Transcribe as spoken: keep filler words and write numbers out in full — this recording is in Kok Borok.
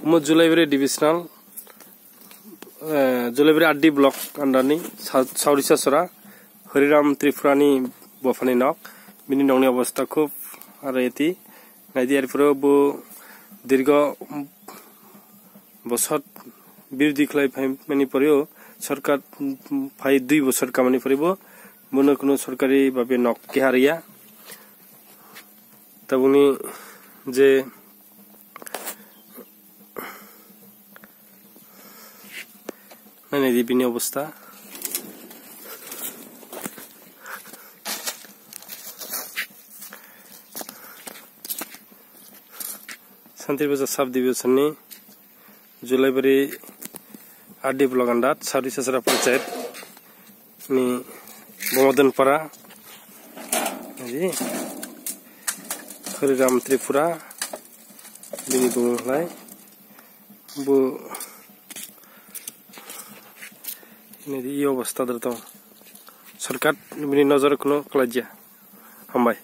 Omo Julaibari divisional, eh, Julaibari R D block under ni Sa-, Sauri Sasora, Hariram Tripura ni bophani nok, bini nokni obostha khub aro eti. Naidi, erphoro bo dirgo bosor birodhi khlai phaimani poreo, sorkar phai dui bosor kamani porebo bono kuno sorkari babe nok keha riya. Tabukni je nainai di bini obostha. Santir Bazar sub division ni Julaibari R D block under Sauri Sasora panchayat ni Bomodon para, naidi, Hariram Tripura bini bumung khlai. Bo naidi, i obostha dor tong. Sorkar bini nojor kuno khlaijya. Hambai.